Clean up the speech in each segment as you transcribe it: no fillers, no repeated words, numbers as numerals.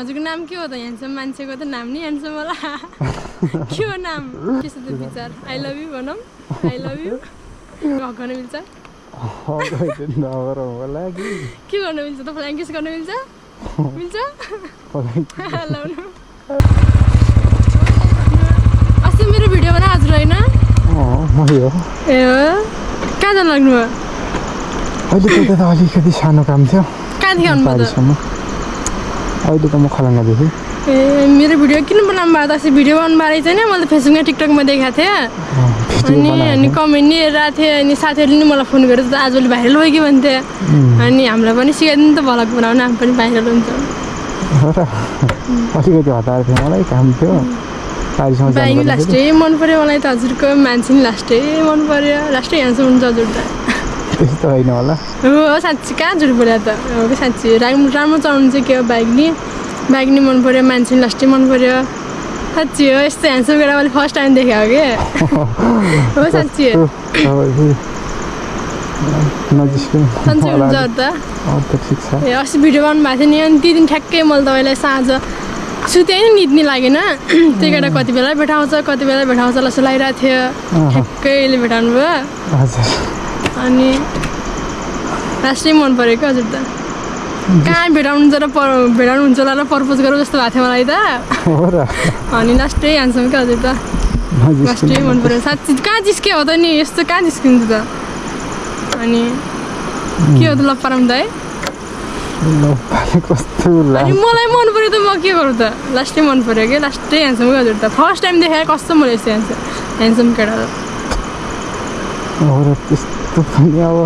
हजुरको नाम के हो त? ह्यान्डसम मान्छेको त नाम नि ह्यान्डसम होला। के हो नाम? के छ त विचार? आई लभ यु भनौँ। आई लभ यु हक गर्न मिल्छ? के गर्न मिल्छ? तपाईँलाई किस गर्न मिल्छ? मिल्छ? लाउनु। अस्ति मेरो भिडियो बना हजुर होइन? ए हो? कहाँ जानु लाग्नु भयो? अहिले त अलिकति सानो काम थियो। कहाँदेखि आउनुभयो त? अहिले त म खलङ्गादेखि। ए मेरो भिडियो किन बनाउनु भएको त? अस्ति भिडियो बनाउनु भएको छैन? मैले फेसबुकमा टिकटकमा देखाएको थिएँ अनि कमेन्ट नि हेरेको थिएँ अनि साथीहरूले नि मलाई फोन गरेर त आजभोलि भाइरल भयो कि भन्थे अनि हामीलाई पनि सिकाइदिनु त भ्लग बनाउनु हामी पनि भाइरल हुन्छ। अलिकति हतार थियो मलाई काम थियो। बाइक लास्टै मन पर्यो मलाई त हजुरको मान्छे नि लास्टै मन पर्यो। लास्टै ह्यान्डसम हुन्छ हजुर त। त्यस्तो होइन होला। हो साँच्ची कहाँ झुट बोल्यो त? हो कि साँच्ची राम्रो चलाउनु चाहिँ के हो बाइक नि मन पर्यो मान्छे नि लास्टै मन पर्यो। साँच्ची हो यस्तो ह्यान्डसम केटा मैले फर्स्ट टाइम देखेको कि हो साँच्ची सन्चै हुन्छ त? ए अस्ति भिडियो बनाउनु भएको थियो नि अनि त्यो दिन ठ्याक्कै मैले तपाईँलाई साँझ सुते नि निद नि लागेन। त्यो केटा कति बेला भेटाउँछ जस्तो लागिरहेको थियो। ठ्याक्कै यसले भेटाउनु भयो अनि लास्टै मन पऱ्यो क्या हजुर त। कहाँ भेटाउनुहुन्छ होला र प्रपोज गरौँ जस्तो भएको थियो मलाई त अनि लास्टै ह्यान्डसम क्या हजुर त। लास्टै मन पऱ्यो साँच्ची। कहाँ जिस्के हो त नि यस्तो कहाँ जिस्किन्छ त? अनि के हो त लप्पाराम त है? अनि मलाई मन पऱ्यो त म के गरौँ त? लास्टै मन पऱ्यो क्या लास्टै ह्यान्डसम क्या हजुर त। फर्स्ट टाइम देखाएँ कस्तो मैले यस्तो ह्यान्डसम केटा त। त्यस्तो पनि अब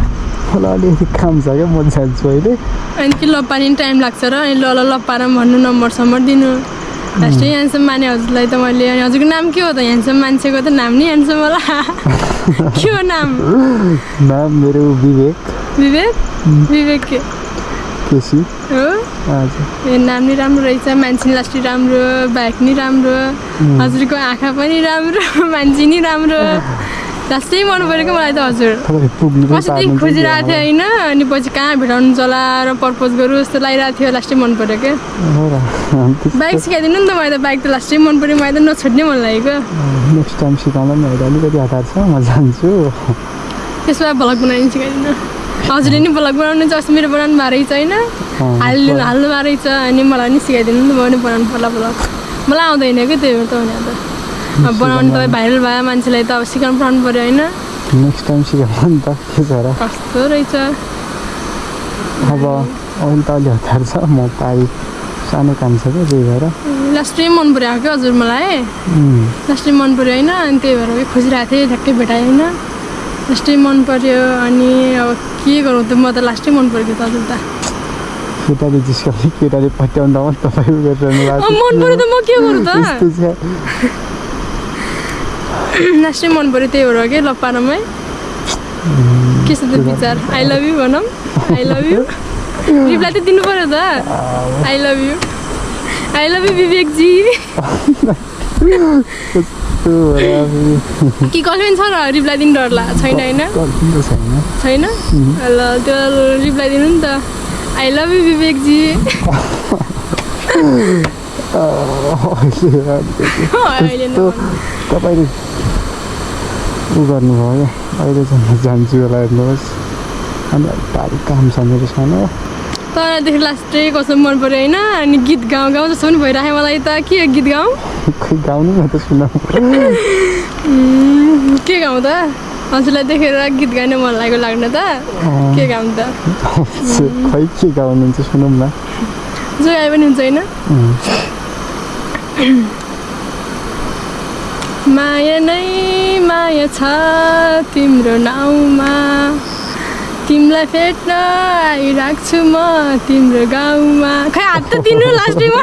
मलाई अलिकति काम छ क्या म जान्छु अहिले। अनि कि लप्पानी नि टाइम लाग्छ र अनि ल लप्पाराम भन्नु नम्बर दिनु लास्टै ह्यान्डसम माने हजुरलाई त मैले। अनि हजुरको नाम के हो त? ह्यान्डसम मान्छेको त नाम नि ह्यान्डसम होला। के हो नाम? नाम मेरो विवेक। विवेक के केसी हो? ए नाम नि राम्रो रहेछ। मान्छे नि लास्टै राम्रो बाइक नि राम्रो हजुरको आँखा पनि राम्रो मान्छे नि राम्रो। लास्टै मन पऱ्यो क्या मलाई त हजुर। कतिदेखि खोजिरहेको थियो होइन अनि पछि कहाँ भेटाउनुहुन्छ होला र प्रपोज गरौँ जस्तो लागिरहेको थियो। लास्टै मन पऱ्यो क्या। बाइक सिकाइदिनु नि त? मैले त बाइक त लास्टै मन पऱ्यो मलाई त नछोड्ने मन लागेको। नेक्स्ट टाइम सिकाउनु नि अहिले अलिकति हतार छ म जान्छु। त्यसो भए भ्लग बनाउनु सिकाइदिनु। हजुरले नि भ्लग बनाउनु चाहिँ अस्ति मेरो बनाउनु भएको रहेछ होइन? हाल्नु भएको रहेछ अनि मलाई नि सिकाइदिनु नि त। म पनि बनाउनु पर्ला भ्लग। मलाई आउँदैन क्या त्यही भएर त हुने त बनाउनु। तपाईँ भाइरल भयो मान्छेलाई त अब सिकाउनु पठाउनु पऱ्यो होइन? नेक्स्ट टाइम सिकाउनु नि त के छ र? कस्तो रहेछ अब अहिले त अलि हतार छ म पारि सानो काम छ क्या त्यही भएर। लास्टै मन पऱ्यो क्या हजुर मलाई। लास्टै मन पऱ्यो होइन अनि त्यही भएर खोजिरहेको थिएँ ठ्याक्कै भेटाएँ होइन। लास्टै मन पऱ्यो अनि अब के गरौँ त? म त लास्टै मन पऱ्यो त हजुर त। केटाले जिस्काउने केटाले पट्याउँदा म तपाईँ मन पऱ्यो त म के गरौँ त? लास्टै मन पऱ्यो त्यही भएर के लप्पारामै। के छ त विचार? आई लभ यु भनौँ। आई लभ यु रिप्लाई त दिनु पऱ्यो त। I love you Vivekji. कि गर्लफ्रेन्ड छ र रिप्लाई दिनु डर ला छैन होइन? छैन ल त्यो रिप्लाई दिनु नि त। I love you Vivekji. तपाईँले उ गर्नुभयो अहिले चाहिँ म जान्छु होला हेर्नुहोस्। अनि पारि काम छ मेरो सानो। तरदेखि लास्टै कसम मन पऱ्यो होइन? अनि गीत गाउँ जस्तो पनि भइराख्यो मलाई त। के गीत गाउँ? खै गाउनु न त सुनाऊ। के गाउँ त? हजुरलाई देखेर गीत गाउने मन लाग्न त के गाउँ त? खै के गाउनुहुन्छ सुनौँ न। जो गाए पनि हुन्छ होइन? माया नै माया छ तिम्रो नाउँमा तिमीलाई भेट्न आइराख्छु म तिम्रो गाउँमा। खै हात त दिनु लास्टैमा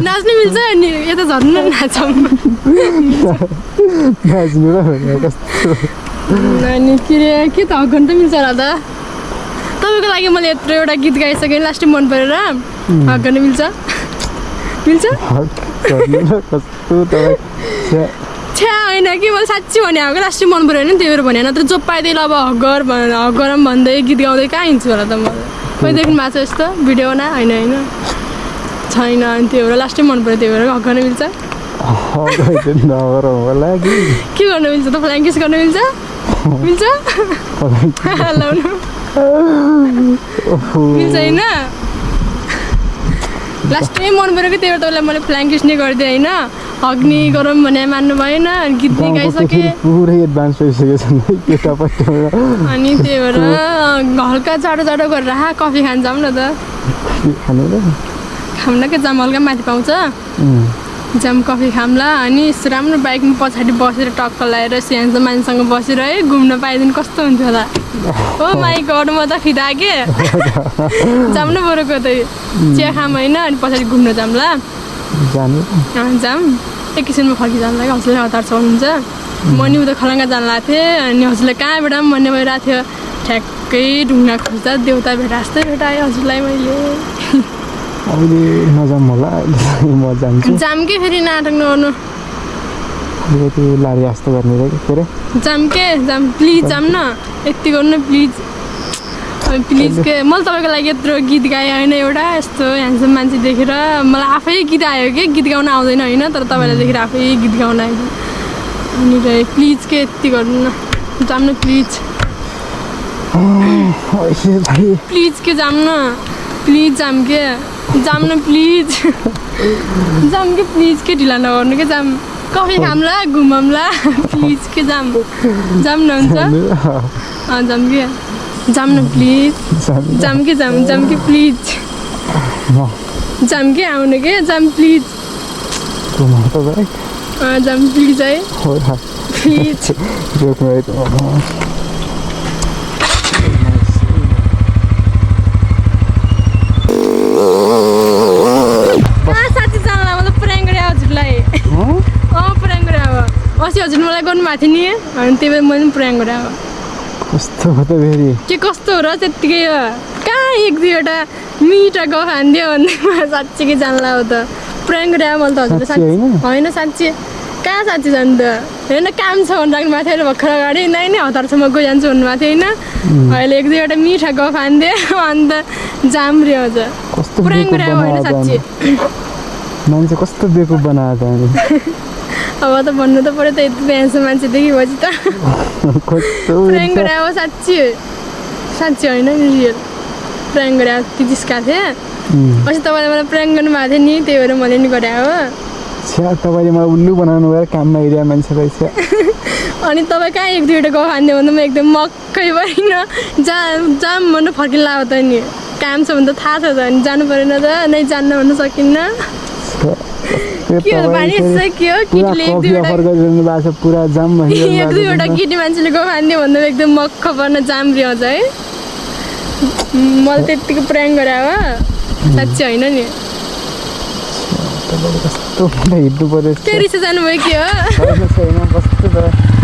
नाच्नु मिल्छ नि यता झर्नु नाचौँ नाच्नु अनि के त हक त मिल्छ होला त? तपाईँको लागि मैले यत्रो एउटा गीत गाइसकेँ लास्टै मन परेर हक गर्न मिल्छ? छ्या होइन कि मैले साँच्ची भने अब लास्टै मन पऱ्यो होइन त्यही भएर भने नत्र जो पाइदिएँ अब हक गरौँ भन्दै गीत गाउँदै कहाँ हिँड्छु होला त म। कोही देख्नु भएको छ यस्तो भिडियो न? होइन छैन अनि त्यही भएर लास्टै मन पऱ्यो त्यही भएर हक गर्न मिल्छ होला कि के गर्न मिल्छ त फ्लाइङ किस गर्न मिल्छ मिल्छ लाउनु मिल्छ होइन लास्टै मन पऱ्यो कि त्यही भएर तपाईँलाई मैले फ्लाइङ किस नै गरिदिएँ होइन हग्ने गरौँ भने मान्नु भएन गीत पनि गाइसकेँ पुरै एडभान्स भइसकेको छ नि केटापट्टिबाट अनि त्यही भएर हल्का चाँडो चाँडो गरेर कफी खान जाऊँ न त खाऊँ न के जाम हल्का माथि पाउँछ जाम कफी खाम्ला अनि राम्रो बाइकमा पछाडि बसेर टक्क लगाएर सानो मान्छेसँग बसेर है घुम्न पाइदिनु कस्तो हुन्थ्यो होला हो माइ गड म त फिदा के जाऊँ न बरु कतै चिया खाम होइन अनि पछाडि घुम्न जाम्ला जाम एक किसिममा फर्किजाम्ला कि हजुरले हतार चढ्नुहुन्छ म नि उता खलङ्गा जान लागेको थिएँ अनि हजुरले कहाँ भेटाऊँ भन्ने भइरहेको थियो ठ्याक्कै ढुङ्गा खोज्दा देउता भेटा जस्तै भेटाएँ हजुरलाई मैले अहिले नजाम होला म जान्छु जाम के फेरि नाटक नगर्नु लारी जस्तो गर्ने के अरे जाम प्लिज जाम न यति गर्नु न प्लिज प्लिज के मैले तपाईँको लागि यत्रो गीत गाएँ होइन एउटा यस्तो ह्यान्डसम मान्छे देखेर मलाई आफै गीत आयो कि गीत गाउन आउँदैन होइन तर तपाईँलाई देखेर आफै गीत गाउन आयो अनि प्लिज के यति गर्नु न जाम न प्लिज प्लिज के जाम न प्लिज जाम न प्लिज के ढिला नगर्नु के जाम कफी खाम्ला घुमौँला प्लिज के जाम न हुन्छ जाम न प्लिज जाम के प्लिज जाम के आउनु के जाम प्लिज जाम प्लिज है प्लिज अस्ति हजुर मलाई गर्नुभएको थियो नि अनि त्यही भएर मैले पनि प्रयाङ गरेँ अब कस्तो हो त फेरि के कस्तो हो र त्यत्तिकै हो कहाँ एक दुईवटा मिठा गफ हानिदियो भन्दैमा साँच्चीकै जानला हो त प्रयाङ गरेँ मैले त हजुरले साँच्ची होइन साँच्ची कहाँ साँच्ची जानु त होइन काम छ भनेर राख्नु भएको थियो भर्खर अगाडि नै हतारसम्म गइजान्छु भन्नुभएको थियो होइन अहिले एक दुईवटा मिठा गफ हानिदियो अन्त जाम्रे हजुर प्रयाङ गरेँ होइन साँच्ची मान्छे कस्तो बेकुफ बनाएको अब त भन्नु त पऱ्यो त यति बिहानसम्म मान्छे देखेपछि त प्रयाङ गरे अब साँच्ची होइन नि रियल प्रयाङ गरे ती जिस्काएको थिएँ अस्ति तपाईँले मलाई प्रयाङ गर्नुभएको थियो नि त्यही भएर मैले नि गरे हो तपाईँले मलाई उल्लु बनाउनु भएर काममा हिँडेको मान्छे रहेछ अनि तपाईँ कहाँ एक दुईवटा गफ हान्दियो भन्दा म एकदम मक्कै भएन जाम भन्नु फर्किला हो त नि काम छ भने त थाहा छ त अनि जानु परेन त नै जान्न भन्न सकिन्न के हो मानिस के हो केटीले एक दुईवटा केटी मान्छेले गफ हान्दियो भन्दा एकदम मक्ख पर्न जाम्री आउँछ है मैले त्यत्तिको प्रयाङ गरे हो साँच्ची होइन नि के रिस जानुभयो के हो